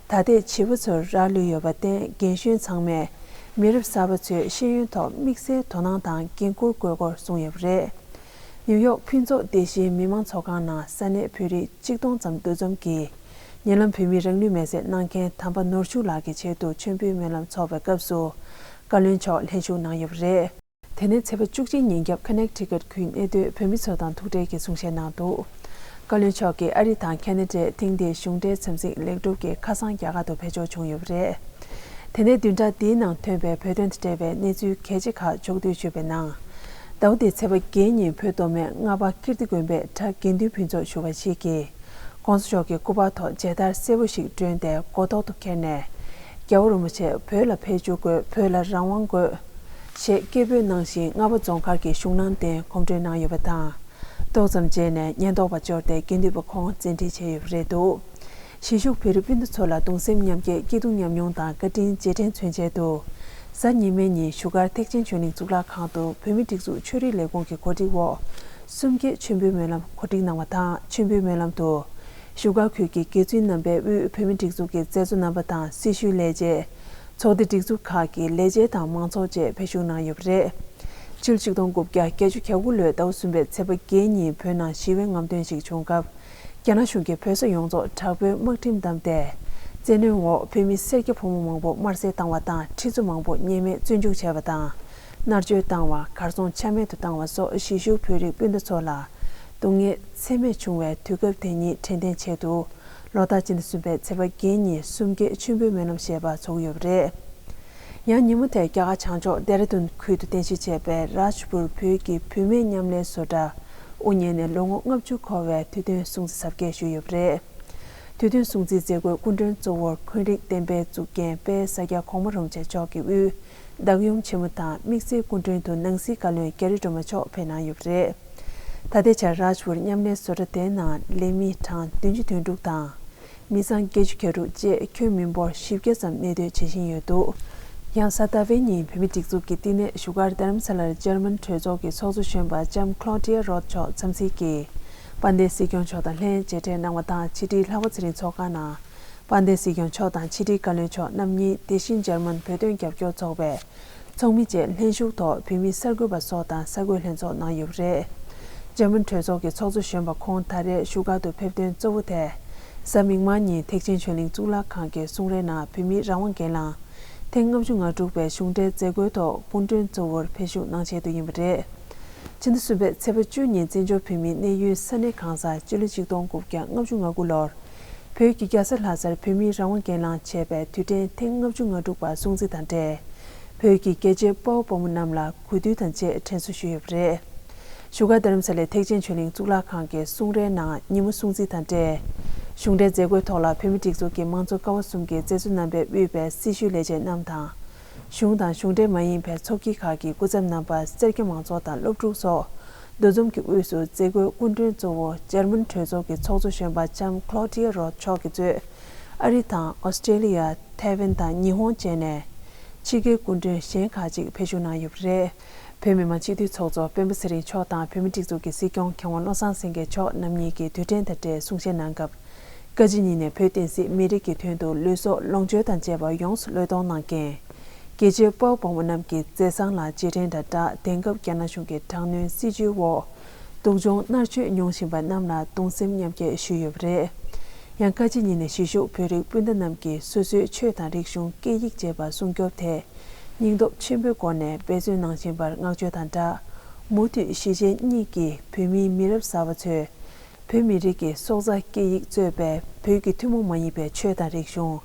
ད་ལྟའི་བྱིས་པ་ཚོར་རག་ལུས་ཡོད་པར་བརྟེན། རྒན་གཞོན་ཚང་མས་མི་རབས་གསར་པ་ཚོའི་ཤེས་ཡོན་ཐོག་དམིགས་བསལ་དོ་སྣང་དང་འགན་འཁུར་དགོས་སྐོར་གསུངས་ཡོད་པ་རེད། ནིའུ་ཡོག་ཕུན་ཚོགས་བདེ་སྐྱིད་མི་དམངས་ཚོགས་ཁང་ནང་ས་གནས་བོད་རིགས་གཅིག་སྟོང་ཙམ་འདུ་འཛོམས་ཀྱིས། ཉེ་ལམ་བོད་མིའི་རང་ལུས་མེར་སྲེག་གནང་མཁན་དམ་པ་ནོར་ཕྱུགས་ལགས་ཀྱི་ཆེད་དུ་མཆོད་འབུལ་སྨོན་ལམ་ཚོགས་པའི་སྐབས་སུ། བཀའ་བློན་མཆོག་ལྷན་ཞུགས་གནང་ཡོད་པ་རེད། དེ་ནས་ཚེས་པ་བཅུ་གཅིག་ཉིན་རྒྱབ་ཁ་ནེག་ཊི་ཀཊ་ཁུལ་གནས་སྡོད་བོད་མི་ཚོ་དང་ཐུག་འཕྲད་ཀྱིས་གསུང་བཤད་གནང་འདུག་བཀའ་བློན་མཆོག་གིས་ཨ་རི་དང་ཁ་ན་ཌའི་ཐེངས་འདིའི་གཞུང་འབྲེལ་འཚམས་གཟིགས་ལེགས་གྲུབ་ཀྱིས་ཁ་སང་རྒྱ་གར་དུ་ཕེབས་འབྱོར་བྱུང་ཡོད་པ་རེད། དེ་ནས་བདུན་ཕྲག་འདིའི་ནང་ཐོན་པའི་བོད་དོན་དང་འབྲེལ་བའི་གནས་ཚུལ་གལ་ཆེ་ཁག་ཕྱོགས་བསྡུས་ཞུས་པའི་ནང་། ཟླ་བ་འདིའི་ཚེས་པ་བརྒྱད་ཉིན་བོད་མདོ་སྨད་རྔ་བ་ཀིརྟི་དགོན་པའི་གྲྭ་དགེ་འདུན་ཕུན་ཚོགས་ཞུ་བ་ཞིག་གིས། ༸གོང་ས་མཆོག་གི་སྐུ་པར་ཐོག་མཇལ་དར་སེར་པོ་ཞིག་བསྒྲོན་ཏེ་མགོ་ཐོག་ཏུ་འཁྱེར་ནས། རྒྱལ་བ་རིན་པོ་ཆེ་བོད་ལ་ཕེབས་བཅུག་དགོས། བོད་ལ་རང་དབང་དགོས། ཞེས་སྐད་འབོད་གནང་བཞིན་རྔ་བ་རྫོང་མཁར་གྱི་གཞུང་ནང་རྟེན་གོམ་བགྲོད་གནང་ཡོད་པ་དང་། ཏོག་ཙམ་རྗེས་ནས་ཉེན་རྟོག་པ་འབྱོར་ཏེ་དགེ་འདུན་པ་ཁོང་བཙན་ཁྲིད་བྱས་ཡོད་པ་རེད་འདུག་གཞིས་བཞུགས་བོད་རིགས་སྤུན་ཟླ་ཚོ་ལ་གདུང་སེམས་མཉམ་སྐྱེད། སྐྱིད་སྡུག་མཉམ་མྱོང་དང་བཀའ་དྲིན་རྗེས་དྲན་མཚོན་ཆེད་དུ། གཟའ་ཉི་མའི་ཉིན་བཞུགས་སྒར་ཐེག་ཆེན་ཆོས་གླིང་གཙུག་ལག་ཁང་དུ་བོད་མིའི་སྒྲིག་འཛུགས་ཆོས་རིག་ལས་ཁུངས་ཀྱི་གོ་སྒྲིག་འོག་གསུམ་བརྒྱད་མཆོད་འབུལ་སྨོན་ལམ་གོ་སྒྲིག་གནང་བ་དང་། མཆོད་འབུལ་སྨོན་ལམ་དུ། བཞུགས་སྒར་ཁུལ་གྱི་དགེ་བཙུན་རྣམ་པའི་དབུས་བོད་མིའི་སྒྲིག་འཛུགས་ཀྱི་མཛད་གཙོ་རྣམ་པ་དང་སྲི་ཞུའི་ལས་བྱེད། ཚོགས་སྡེ་སྒྲིག་འཛུགས་ཁག་གི་ལས་བྱེད་དང་མང་ཚོགས་བཅས་ཕེབས་ཞུགས་གནང་ཡོད་པ་རེད། ཕྱི་ལོ་ཆིག་སྟོང་དགུ་བརྒྱ་བརྒྱད་ཅུ་གྱ་དགུ་ལོའི་ཟླ་བ་གསུམ་པའི་ཚེས་པ་བརྒྱད་ཉིན་བོད་ནང་ཞི་བའི་རྔམ་སྟོན་ཞིག་བྱུང་སྐབས། རྒྱ་ནག་གཞུང་གིས་བོད་ས་ཡོངས་རྫོགས་དྲག་པོའི་དམག་ཁྲིམས་བསྡམས་ཏེ། བཙན་གནོན་འོག་བོད་མི་སེར་སྐྱ་ཕོ་མོ་མང་པོ་དམར་གསོད་བཏང་བ་དང་། ཁྲི་ཚོ་མང་པོ་ཉེས་མེད་བཙོན་འཇུག་བྱས་པ་དང་། མནར་གཅོད་བཏང་བ། གར་སོང་ཆ་མེད་དུ་བཏང་བ་སོགས་གཞིས་བཞུགས་བོད་རིགས་སྤུན་ཟླ་ཚོ་ལ་སྡུག་བསྔལ་ཚད་མེད་བྱུང་བའི་དུས་སྐབས་དེ་ཉིད་དྲན་རྟེན་ཆེད་དུ། ལོ་ལྟར་སྤྱི་ཟླ་གསུམ་པའི་ཚེས་པ་བརྒྱད་ཉིན་གསུམ་བརྒྱད་མཆོད་འབུལ་སྨོན་ལམ་ཞེས་པ་འཚོགས་ཡོད་པ་རེད། ཡང་ཉིན་མོ་དེར་རྒྱ་གར་བྱང་ཕྱོགས་ལྡེ་ར་ལྡུན་ཁུལ་དུ་རྟེན་གཞི་བྱས་པའི་རཱཇ་པུར་བོད་ཀྱི་བུད་མེད་མཉམ་ལས་བཟོ་གྲྭ་དབུ་བརྙེས་ནས་ལོ་ངོ་ལྔ་བཅུ་འཁོར་བའི་དུས་སྟོན་སྲུང་བརྩི་གཟབ་རྒྱས་ཞུས་ཡོད་པ་རེད། དུས་སྟོན་སྲུང་བརྩིའི་མཛད་སྒོའི་སྐུ་མགྲོན་གཙོ་བོར་འཁོན་རིགས་བསྟན་པའི་གཙུག་རྒྱན་དཔལ་ས་སྐྱ་གོང་མ་རིན་པོ་ཆེ་མཆོག་གིས་དབུས་བདག་ཡུམ་ཆེན་མོ་དང་དམིགས་བསལ་སྐུ་མགྲོན་དུ་ནང་སྲིད་བཀའ་བློན་རྒྱ་རི་སྒྲོལ་མ་མཆོག་ཕེབས་གནང་ཡོད་པ་རེད། ད་ལྟའི་ཆར་རཱཇ་པུར་མཉམ་ལས་བཟོ་གྲྭ་དེའི་ནང་ལས་མི་གྲངས་བདུན་ཅུ་དོན་དྲུག་དང་། མི་ཚང་བརྒྱད་ཅུ་གྱ་དྲུག་བཅས་ཁྱོན་མི་འབོར་བཞི་བརྒྱ་ཙམ་གནས་སྡོད་བྱེད་བཞིན་ཡོད་འདུག་ཡང་གཟའ་ཟླ་བའི་ཉིན་བོད་མིའི་སྒྲིག་འཛུགས་ཀྱི་བསྟི་གནས་བཞུགས་སྒར་རྡ་རམ་ས་ལར་འཇར་མན་གྲོས་ཚོགས་ཀྱི་ཚོགས་གཙོ་གཞོན་པ་ལྕམ་ཁློ་ཌི་ཡ་རོད་མཆོག་འཚམས་གཟིགས་ཀྱིས་དཔལ་ལྡན་སྲིད་སྐྱོང་མཆོག་དང་ལྷན་མཇལ་འཕྲད་གནང་བ་དང་། ཕྱི་དྲིལ་ལྷག་པ་ཚེ་རིང་ཚོགས་ཁང་ནང་དཔལ་ལྡན་སྲིད་སྐྱོང་མཆོག་དང་ཕྱི་དྲིལ་བཀའ་བློན་མཆོག་རྣམ་གཉིས། དེ་བཞིན་འཇར་མན་བོད་དོན་རྒྱབ་སྐྱོར་ཚོགས་པའི་ཚོགས་མི་བཅས་ལྷན་ཞུགས་ཐོག་བོད་མི་གསར་འགོད་པ་སོགས་དང་གསར་འགོད་ལྷན་ཚོགས་གནང་ཡོད་པ་རེད། འཇར་མན་གྲོས་ཚོགས་ཀྱི་ཚོགས་གཙོ་གཞོན་པ་ཁོང་ད་རེས་བཞུགས་སྒར་དུ་ཕེབས་དོན་གཙོ་བོ་དེ། གཟའ་མིག་དམར་ཉིན་ཐེག་ཆེན་ཆོས་གླིང་གཙུག་ལག་ཁང་གི་གསུང་རའི་ནང་བོད་མིའི་རང་དབང་སྒེར་ལངས་ཐེངས་ལྔ་བཅུ་ང་དྲུག་པའི་གཞུང་འབྲེལ་མཛད་སྒོའི་ཐོག་སྐུ་མགྲོན་གཙོ་བོར་ཕེབས་ཞུགས་གནང་ཆེད་དུ་ཡིན་པ་རེད། ཕྱི་ཟླ་གསུམ་པའི་ཚེས་པ་བཅུ་ཉིན་བཙན་བྱོལ་བོད་མིའི་གནས་ཡུལ་ས་གནས་གང་སར་སྤྱི་ལོ་ཆིག་སྟོང་དགུ་བརྒྱ་ལྔ་བཅུ་ང་དགུ་ལོར་བོད་ཀྱི་རྒྱལ་ས་ལྷ་སར་བོད་མིའི་རང་དབང་སྒེར་ལངས་བྱས་པའི་དུས་དྲན་ཐེངས་ལྔ་བཅུ་ང་དྲུག་པ་སྲུང་བརྩི་དང་འབྲེལ། བོད་ཀྱི་རྒྱལ་གཅེས་དཔའ་བོ་དཔའ་མོ་རྣམས་ལ་གུས་འདུད་དང་བཅས་དྲན་གསོ་ཞུས་ཡོད་པ་རེད། བཞུགས་སྒར་རྡ་རམ་ས་ལའི་ཐེག་ཆེན་ཆོས་གླིང་གཙུག་ལག་ཁང་གི་གསུང་རའི་ནང་ཉིན་མོ་སྲུང་བརྩི་དང་འབྲེལ། གཞུང་འབྲེལ་མཛད་སྒོའི་ཐོག་ལ་བོད་མིའི་སྒྲིག་འཛུགས་ཀྱི་མང་གཙོ་ཀ་བ་གསུམ་གྱི་མཛད་གཙོ་རྣམ་པས་དབུས་པའི་སྲི་ཞུའི་ལས་བྱེད་རྣམས་དང་། གཞུང་དང་གཞུང་འབྲེལ་མ་ཡིན་པའི་ཚོགས་སྐྱིད་ཁག་གི་སྐུ་ཚབ་རྣམ་པ། སེར་སྐྱ་མང་ཚོགས་དང་སློབ་ཕྲུག་སོགས་འདུ་འཛོམས་ཀྱི་དབུས་སུ་མཛད་སྒོའི་སྐུ་མགྲོན་གཙོ་བོ་འཇར་མན་གྲོས་ཚོགས་ཀྱི་ཚོགས་གཙོ་གཞོན་པ་ལྕམ་ཁློ་ཌི་ཡ་རོད་མཆོག་གིས་གཙོས། ཨ་རི་དང་ཨོ་སི་ཀྲེ་ལི་ཡ། ཐའེ་ཝན་དང་ཉི་ཧོང་བཅས་ནས་ཕྱི་རྒྱལ་སྐུ་མགྲོན་གཞན་ཁག་ཅིག་ཕེབས་ཞུགས་གནང་ཡོད་པ་རེད། བོད་མི་མང་སྤྱི་འཐུས་ཚོགས་གཙོ་སྤེན་པ་ཚེ་རིང་མཆོག་དང་བོད་མིའི་སྒྲིག་འཛུགས་ཀྱི་སྲིད་སྐྱོང་མཁས་དབང་བློ་བཟང་སེང་གེ་མཆོག་རྣམ་གཉིས་ཀྱིས་དུས་དྲན་དང་འབྲེལ་གསུང་བཤད་གནང་སྐབས། བཀའ་སྤྱི་གཉིས་ནས་བོད་བསྟན་སྲིད་མི་རིགས་ཀྱི་དོན་དུ་ལུས་སྲོག་ལོངས་སྤྱོད་དང་བཅས་པ་ཡོངས་སུ་བློས་གཏོང་གནང་མཁན། རྒྱལ་གཅེས་དཔའ་བོ་དཔའ་མོ་རྣམས་ཀྱི་མཛད་བཟང་ལ་རྗེས་དྲན་དང་སྦྲགས། དེང་སྐབས་རྒྱ་ནག་གཞུང་གི་དྲག་གནོན་སྲིད་བྱུས་འོག་སྡུག་སྦྱོང་མནར་གཅོད་མྱོང་བཞིན་པ་རྣམས་ལ་གདུང་སེམས་མཉམ་སྐྱེད་ཞུས་ཡོད་པ་རེད། ཡང་བཀའ་སྤྱི་གཉིས་ནས་གཞིས་བཞུགས་བོད་རིགས་སྤུན་ཟླ་རྣམས་ཀྱིས་སོ་སོའི་ཆོས་དང་རིག་གཞུང་སྐད་ཡིག་བཅས་པ་སྲུང་སྐྱོབ་ཐད་སྙིང་སྟོབས་ཆེན་པོའི་སྒོ་ནས་འབད་བརྩོན་གནང་བཞིན་པར་བསྔགས་བརྗོད་དང་སྦྲགས། མུ་མཐུད་གཞིས་བྱེས་གཉིས་ཀྱི་བོད་མིའི་མི་རབས་གསར་པ་ཚོས། བོད་མི་རིགས་ཀྱི་སྲོག་རྩ་སྐད་ཡིག་གཙོས་པའི་བོད་ཀྱི་ཐུན་མོང་མ་ཡིན་པའི་ཆོས་དང་རིག་གཞུང་།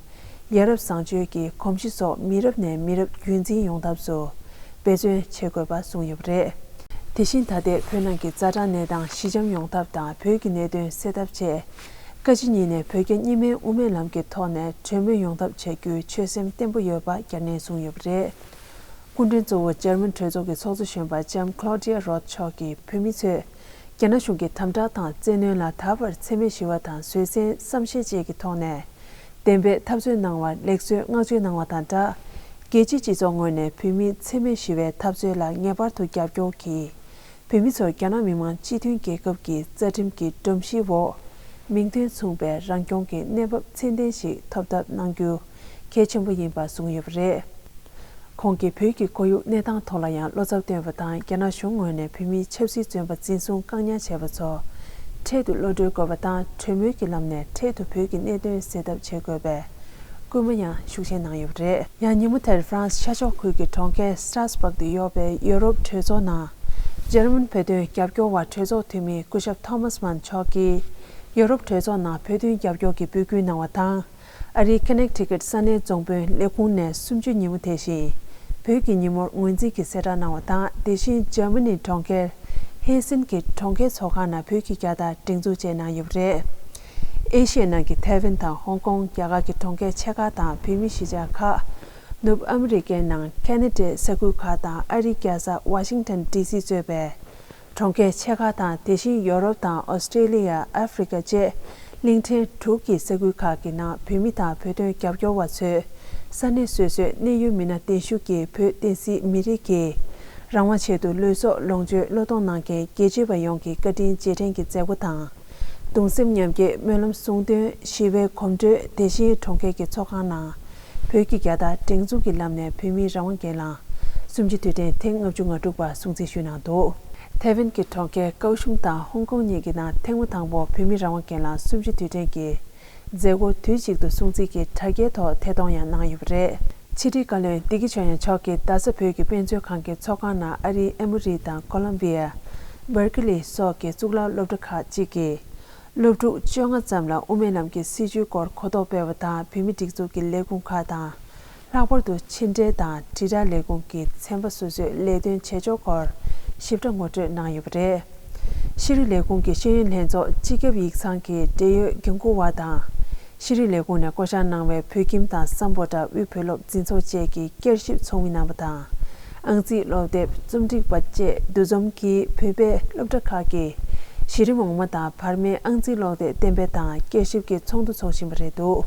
ཡ་རབས་བཟང་སྤྱོད་ཀྱི་གོམས་གཤིས་སོགས་མི་རབས་ནས་མི་རབས་རྒྱུན་འཛིན་ཡོང་ཐབས་སུ་འབད་བརྩོན་བྱེད་དགོས་པ་གསུངས་ཡོད་པ་རེད། དེ་བཞིན་ད་ལྟའི་བོད་ནང་གི་ཛ་དྲག་གནས་སྟངས་ཞི་འཇམ་ཡོང་ཐབས་དང་བོད་ཀྱི་གནད་དོན་སེལ་ཐབས་ཆེད། བཀའ་སྤྱི་གཉིས་ནས་བོད་རྒྱ་གཉིས་སྨན་དབུ་མའི་ལམ་གྱི་ཐོག་ནས་གྲོས་མོལ་ཡོང་ཐབས་བྱ་རྒྱུའི་ཆོད་སེམས་བརྟན་པོ་ཡོད་པ་བསྐྱར་ནན་གསུངས་ཡོད་པ་རེད། སྐུ་མགྲོན་གཙོ་བོ་འཇར་མན་གྲོས་ཚོགས་ཀྱི་ཚོགས་གཙོ་གཞོན་པ་ལྕམ་ཁློ་ཌི་ཡ་རོད་མཆོག་གིས་བོད་མི་ཚོས་རྒྱ་ནག་གཞུང་གི་དམ་དྲག་དང་བཙན་གནོན་ལ་ད་བར་འཚེ་མེད་ཞི་བ་དང་བཟོད་བསྲན་བསམ་ཤེས་བཅས་ཀྱི་ཐོག་ནས་བདེན་པའི་འཐབ་རྩོད་གནང་བར་ལེགས་གསོའི་བསྔགས་བརྗོད་གནང་བ་དང་སྦྲགས། རྒྱལ་སྤྱིའི་སྤྱི་ཚོགས་ངོས་ནས་བོད་མིའི་འཚེ་མེད་ཞི་བའི་འཐབ་རྩོད་ལ་ངེས་པར་དུ་རྒྱབ་སྐྱོར་གྱིས། བོད་མི་ཚོར་རྒྱ་ནག་མི་དམངས་སྤྱི་མཐུན་རྒྱལ་ཁབ་ཀྱི་རྩ་ཁྲིམས་ཀྱི་སྒྲོམ་གཞིའི་འོག་མིང་དོན་མཚུངས་པའི་རང་སྐྱོང་གི་གནས་བབ་ཚད་ལྡན་ཞིག་ཐོབ་ཐབས་གནང་རྒྱུ་གལ་ཆེན་པོ་ཡིན་པ་གསུངས་ཡོད་པ་རེད། ཁོང་གིས་བོད་ཀྱི་ཁོར་ཡུག་གནས་སྟངས་ཐོག་ལ་ཡང་བློ་འཚབ་བཏོན་པ་དང་། རྒྱ་ནག་གཞུང་ངོས་ནས་བོད་མིའི་ཆབ་སྲིད་བཙོན་པ་འཛིན་བཟུང་བཀག་ཉར་བྱས་པ་ཚོ་འཕྲལ་དུ་གློད་གྲོལ་དགོས་པ་དང་། གྲོས་མོལ་གྱི་ལམ་ནས་འཕྲལ་དུ་བོད་ཀྱི་གནད་དོན་སེལ་ཐབས་བྱེད་དགོས་པའི་སྐུལ་མ་ཡང་ཤུགས་ཆེན་གནང་ཡོད་པ་རེད། ཡང་ཉིན་མོ་དེར་ཧྥ་རན་སི་ཤར་ཕྱོགས་ཁུལ་གྱི་གྲོང་ཁྱེར་སི་ཏྲཱ་སྦུག་ཏུ་ཡོད་པའི་ཡོ་རོབ་གྲོས་ཚོགས་ནང་འཇར་མན་བོད་དོན་རྒྱབ་སྐྱོར་བ་གྲོས་ཚོགས་འཐུས་མི་སྐུ་ཞབས་ཐོ་མཱས་མཱན་མཆོག་གིས་ཡོ་རོབ་གྲོས་ཚོགས་ནང་བོད་དོན་རྒྱབ་སྐྱོར་གྱི་འབོད་སྐུལ་གནང་བ་དང་། ཨ་རིའི་ཁ་ནེག་ཊི་ཀཊ་ས་གནས་རྫོང་དཔོན་ལས་ཁུངས་ནས་གསུམ་བཅུའི་ཉིན་མོ་དེ་བཞིན་བོད་ཀྱི་ཉིན་མོར་ངོས་འཛིན་གྱི་གསལ་བསྒྲགས་གནང་བ་དང་། དེ་བཞིན་འཇར་མ་ནིའི་གྲོང་ཁྱེར་ཧེ་སན་གྱི་གྲོང་ཁྱེར་ཚོགས་ཁང་ནང་བོད་ཀྱི་རྒྱལ་དར་སྒྲེང་འཛུགས་བཅས་གནང་ཡོད་པ་རེད། ཨེ་ཤི་ཡའི་ནང་གི་ཐའེ་ཝན་དང་ཧོང་ཀོང་། རྒྱ་གར་གྱི་གྲོང་ཁྱེར་ཆེ་ཁག་དང་བོད་མིའི་གཞིས་ཆགས་ཁག་ནུབ་ཨ་མི་རི་ཀའི་ནང་ཁེ་ན་ཌའི་ས་ཁུལ་ཁག་དང་ཨ་རིའི་རྒྱལ་ས་ཝ་ཤིང་ཊོན་ཌི་སི་གཙོས་པའི་གྲོང་ཁྱེར་ཆེ་ཁག་དང་། དེ་བཞིན་ཡོ་རོབ་དང་ཨོ་སི་ཀྲེ་ལི་ཡ། ཨ་ཧྥི་རི་ཀ་བཅས་གླིང་ཕྲན་དྲུག་གི་ས་ཁུལ་ཁག་གི་ནང་བོད་མི་དང་བོད་དོན་རྒྱབ་སྐྱོར་བ་ཚོས་ས་གནས་སོ་སོའི་གནད་ཡོད་མི་སྣ་གདན་ཞུ་གིས་བོད་བསྟན་སྲིད་མི་རིགས་ཀྱི་རང་དབང་ཆེད་དུ་ལུས་སྲོག་ལོངས་སྤྱོད་བློས་གཏོང་གནང་མཁན་རྒྱལ་གཅེས་པ་ཡོངས་ཀྱི་བཀའ་དྲིན་རྗེས་དྲན་གྱི་མཛད་སྒོ་དང་། གདུང་སེམས་མཉམ་སྐྱེད་སྨོན་ལམ་གསུང་འདོན། ཞི་བའི་གོམ་བགྲོད། དེ་བཞིན་གྲོང་ཁྱེར་གྱི་ཚོགས་ཁང་ནང་བོད་ཀྱི་རྒྱལ་དར་སྒྲེང་འཛུགས་ཀྱི་ལམ་ནས་བོད་མིའི་རང་དབང་སྒེར་ལངས་གསུམ་བཅུའི་དུས་དྲན་ཐེངས་ལྔ་བཅུ་ང་དྲུག་པ་སྲུང་བརྩི་ཞུས་གནང་འདུག་ཐའེ་ཝན་གྱི་གྲོང་ཁྱེར་ཀའོ་ཤུང་དང་ཧོང་ཀོང་གཉིས་ཀྱི་ནང་ཐེངས་མ་དང་པོ་བོད་མིའི་རང་དབང་སྒེར་ལངས་གསུམ་བཅུའི་དུས་དྲན་གྱི་མཛད་སྒོ་དུས་གཅིག་ཏུ་སྲུང་བརྩི་གི་དྲ་རྒྱའི་ཐོག་ཐད་གཏོང་ཡང་གནང་ཡོད་པ་རེད། ཕྱི་དྲིལ་བཀའ་བློན་བདེ་སྐྱིད་ཆོས་དབྱངས་མཆོག་གིས་རྡ་ས་བོད་ཀྱི་དཔེ་མཛོད་ཁང་གི་ཚོགས་ཁང་ནང་ཨ་རིའི་ཨེ་མོ་རི་དང་ཀོ་ལོམ་བི་ཡ། སྦར་ཀི་ལི་སོགས་ཀྱི་གཙུག་ལག་སློབ་གྲྭ་ཁག་ཅིག་གི་སློབ་ཕྲུག་བཅོ་ལྔ་ཙམ་ལ་དབུ་མའི་ལམ་གྱི་སྲིད་བྱུས་སྐོར་གོ་རྟོགས་སྤེལ་བ་དང་། བོད་མིའི་སྒྲིག་འཛུགས་ཀྱི་ལས་ཁུངས་ཁག་དང་། ལྷག་པར་དུ་ཕྱི་འབྲེལ་དང་དྲིལ་བསྒྲགས་ལས་ཁུངས་ཀྱི་ཚན་པ་སོ་སོས་ལས་དོན་བྱེད་ཕྱོགས་སྐོར་ཞིབ་ཕྲ་ངོ་སྤྲོད་གནང་ཡོད་པ་རེད། ཤེས་རིག་ལས་ཁུངས་ཀྱི་ཤེས་ཡོན་ལྷན་ཚོགས་སྤྱི་ཁྱབ་ཡིག་ཚང་གི་འབྲེལ་ཡོད་འགན་འཁུར་བ་དང་། ཤེས་རིག་ལས་ཁུངས་ནས་བསྐོ་བཞག་གནང་བའི་བོད་ཁྱིམ་དང་སམ་བྷོ་ཊ་དབུས་བོད་སློབ་འཛིན་ཚོགས་བཅས་ཀྱིས་བསྐྱར་ཞིབ་ཚོགས་མི་གནང་བ་དང་། ཨང་རྩིས་ཀློག་དེབ། རྩོམ་སྒྲིག་པ་བཅས་འདུ་འཛོམས་ཀྱིས་བོད་པའི་སློབ་གྲྭ་ཁག་གི་གཞི་རིམ་འོག་མ་དང་བར་མའི་ཨང་རྩིས་ཀློག་དེབ་གཏན་འབེབས་དང་བསྐྱར་ཞིབ་ཀྱི་ཚོགས་འདུ་འཚོགས་བཞིན་པ་རེད་འདུག་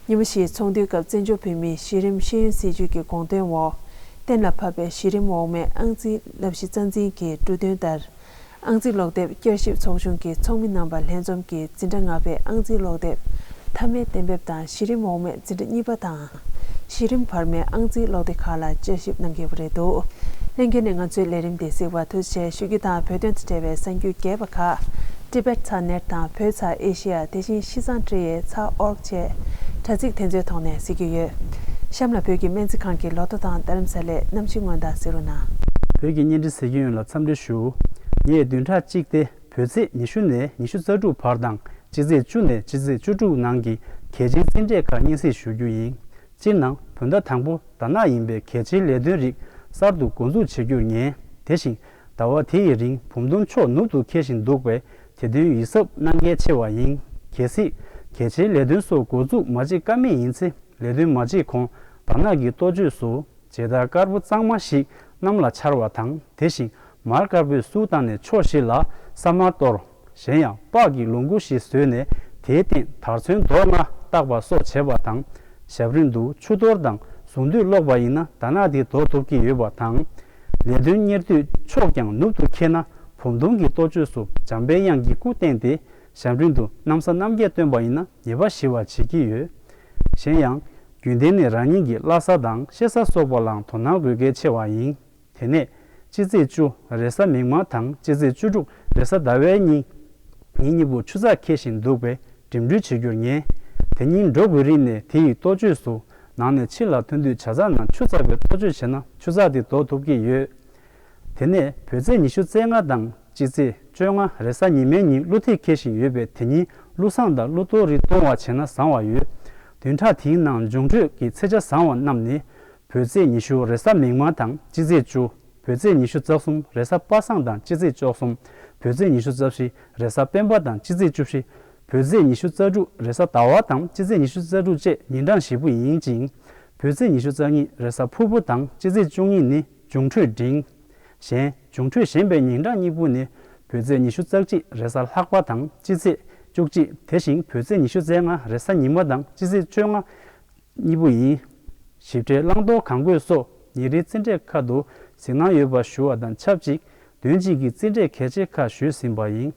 ཉི་མ་བཞིའི་ཚོགས་འདུའི་སྐབས་བཙན་བྱོལ་བོད་མིའི་གཞི་རིམ་ཤེས་ཡོན་སྲིད་བྱུས་ཀྱི་དགོངས་དོན་འོག་གཏན་ལ་ཕབ་པའི་གཞི་རིམ་འོག་མའི་ཨང་རྩིས་བསླབ་གཞི་རྩ་འཛིན་གྱི་འབྲུ་དོན་ལྟར། ཨང་རྩིས་ཀློག་དེབ་བསྐྱར་ཞིབ་ཚོགས་ཆུང་གི་ཚོགས་མི་རྣམ་པ་ལྷན་འཛོམས་ཀྱིས་འཛིན་གྲྭ་ལྔ་པའི་ཨང་རྩིས་ཀློག་དེབ་མཐའ་མའི་གཏན་འབེབས་དང་། གཞི་རིམ་འོག་མའི་འཛིན་གྲྭ་གཉིས་པ་དང་། གཞི་རིམ་བར་མའི་ཨང་རྩིས་ཀློག་དེབ་ཁག་ལ་བསྐྱར་ཞིབ་གནང་གི་ཡོད་པ་རེད་འདུག་ལྷན་རྒྱས་ནས་ང་ཚོའི་ལས་རིམ་འདི་གཟིགས་པར་ཐུགས་རྗེ་ཆེ་ཞུ་རྒྱུ་དང་། བོད་དོན་དང་འབྲེལ་བའི་གསར་འགྱུར་རྒྱས་པ་ཁག Tibet ཚ་ནེར་དང་བོད་ཚ་ཨེ་ཤེ་ཡ། དེ་བཞིན་ཤིས་ཙང་ཊི་ཨེ་ཚ་ཨོར་གྱི་དྲ་ཚིགས་དེ་ཚོའི་ཐོག་ནས་གཟིགས་ཀྱི་ཡོད། གཤམ་ལ་བོད་ཀྱི་སྨན་རྩིས་ཁང་གི་ལོ་ཐོ་དང་རྡ་རམ་ས་ལའི་གནམ་གཤིས་སྔོན་བརྡ་གཟིགས་རོགས་གནང་། བོད་ཀྱི་བརྙན་འཕྲིན་གཟིགས་མཁན་ཡོངས་ལ་འཚམས་འདྲི་ཞུ། ངས་བདུན་ཕྲག་གཅིག་སྟེ་བོད་ཚེས་ཉི་ཤུ་ནས་ཉི་ཤུ་རྩ་དྲུག་བར་དང་སྤྱི་ཚེས་བཅུ་ནས་སྤྱི་ཚེས་བཅུ་དྲུག་ནང་གི་གལ་ཆེའི་རྩིས་འབྲས་ཁག་སྙན་སེང་ཞུ་རྒྱུ་ཡིན། སྤྱིར་ན་བོད་ཟླ་དང་པོ་དར་ནག་ཡིན་པས་གལ་ཆེའི་ལས་དོན་རིགས་གསར་དུ་འགོ་འཛུགས་བྱེད་རྒྱུར་ངེས། དེ་བཞིན་ཟླ་བ་དེ་ཡི་རིང་བུམ་སྡོམ་ཕྱོགས་ནུབ་ཏུ་འཁེལ་བཞིན་འདུག་པས་དེ་དོན་ཡིད་གཟབ་གནང་གལ་ཆེ་བ་ཡིན། གལ་སྲིད་གལ་ཆེའི་ལས་དོན་སོགས་འགོ་འཛུགས་མ་བྱེད་ཀ་མེད་ཡིན་ཚེ། ལས་དོན་མ་བྱེད་གོང་དར་ནག་གི་གཏོ་བཅོས་སུ་མཇལ་དར་དཀར་པོ་གཙང་མ་ཞིག་གནམ་ལ་འཕྱར་བ་དང་། དེ་བཞིན་མར་དཀར་པོས་བསུ་བཏང་ནས་ཕྱོགས་བཞི་ལ་ས་དམར་གཏོར། གཞན་ཡང་པགས་ཀྱི་ལོངས་སྐུ་ཞིག་བཟོས་ནས་དེའི་སྟེང་དར་ཚོན་རྡོག་ལྔ་བཏགས་པ་སོགས་བྱེད་པ་དང་། ཞབས་རིམ་དུ་ཆུ་གཏོར་དང་གཟུངས་བསྡུས་ཀློག་པ་ཡིན་ན་དར་ནག་དེ་ལྡོག་ཐུབ་ཀྱི་ཡོད་པ་དང་། ལས་དོན་གཉེར་དུས་ཕྱོགས་ཀྱང་ནུབ་ཏུ་འཁེལ་ན་བུམ་སྡོམ་གྱི་གཏོ་བཅོས་སུ་འཇམ་པའི་དབྱངས་ཀྱི་སྐུ་བསྟན་ཏེ། ཞབས་རིམ་དུ་གནམ་ས་རྣམ་རྒྱལ་སྟོན་པ་ཡིན་ན་ཉེས་པ་ཞི་བར་བྱེད་ཀྱི་ཡོད། གཞན་ཡང་། རྒྱུན་ལྡན་ནི་རང་ཉིད་ཀྱི་བླ་གཟའ་དང་གཤེད་གཟའ་སོགས་པ་ལའང་དོ་སྣང་དགོས་གལ་ཆེ་བ་ཡིན། དེ་ནས་སྤྱི་ཚེས་བཅུ་རེས་གཟའ་མིག་དམར་དང་སྤྱི་ཚེས་བཅུ་དྲུག་རེས་གཟའ་ཟླ་བའི་ཉིན། ཉིན་གཉིས་པོ་ཆུ་ཚགས་འཁེལ་བཞིན་འདུག་པས་འགྲིམ་འགྲུལ་བྱེད་རྒྱུར་ངེས། དེ་ཉིན་འགྲོ་དགོས་རིགས་ནས་དེ་ཡི་གཏོ་བཅོས་སུ་ནང་ནས་ཕྱི་ལ་ཐོན་དུས་བྱ་ཚགས་ནང་ཆུ་ཚགས་པའི་གཏོ་བཅོས་བྱས་ན་ཆུ་ཚགས་དེ་ལྡོག་ཐུབ་ཀྱི་ཡོད། དེ་ནས་བོད་ཚེས་ཉི་ཤུ་རྩ་ལྔ་དང་སྤྱི་ཚེས་བཅོ་ལྔ་རེས་གཟའ་ཉི་མའི་ཉིན་ཀླུ་ཐིག་འཁེལ་བཞིན་ཡོད་པས་དེ་ཉིན་ཀླུ་བསང་དང་ཀླུ་གཏོར་རིགས་གཏོང་བ་བྱས་ན་བཟང་བ་ཡོད། བདུན་ཕྲག་དེའི་ནང་འབྱུང་འཕྲོད་ཀྱི་ཚེས་ཆ་བཟང་བ་རྣམས་ནི། བོད་ཚེས་ཉི་ཤུ་རེས་གཟའ་མིག་དམར་དང་སྤྱི་ཚེས་བཅུ། བོད་ཚེས་ཉི་ཤུ་རྩ་གསུམ་རེས་གཟའ་པ་སངས་དང་སྤྱི་ཚེས་བཅུ་གསུམ། བོད་ཚེས་ཉི་ཤུ་རྩ་བཞི་རེས་གཟའ་སྤེན་པ་དང་སྤྱི་ཚེས་བཅུ་བཞི། བོད་ཚེས་ཉི་ཤུ་རྩ་དྲུག་རེས་གཟའ་ཟླ་བ་དང་སྤྱི་ཚེས་ཉི་ཤུ་རྩ་དྲུག་བཅས་ཉིན་གྲངས་བཞི་པོ་ཡིན་ཅིང་། བོད་ཚེས་ཉི་ཤུ་རྩ་གཉིས་རེས་གཟའ་ཕུར་བུ་དང་སྤྱི་ཚེས་བཅུ་གཉིས་ནི་འབྱུང་འཕྲོད་འབྲིང་། གཞན། འབྱུང་འཕྲོད་ཞན་པའི་ཉིན་གྲངས་གཉིས་པོ་ནི། བོད་ཚེས་ཉི་ཤུ་རྩ་གཅིག་རེས་གཟའ་ལྷག་པ་དང་སྤྱི་ཚེས་བཅུ་གཅིག། དེ་བཞིན་བོད་ཚེས་ཉི་ཤུ་རྩ་ལྔ་རེས་གཟའ་ཉི་མ་དང་སྤྱི་ཚེས་བཅོ་ལྔ་གཉིས་པོ་ཡིན། ཞིབ་ཕྲའི་བླང་དོར་གང་དགོས་སོགས་ཉིན་རེའི་རྩིས་འབྲས་ཁག་ཏུ་གཟིགས་གནང་ཡོད་པ་ཞུ་བ་དང་ཆབས་ཅིག་དོན་གཅིག་གི་རྩིས་འབྲས་གལ་ཆེ་ཁག་ཞུས་ཟིན་པ་ཡིན།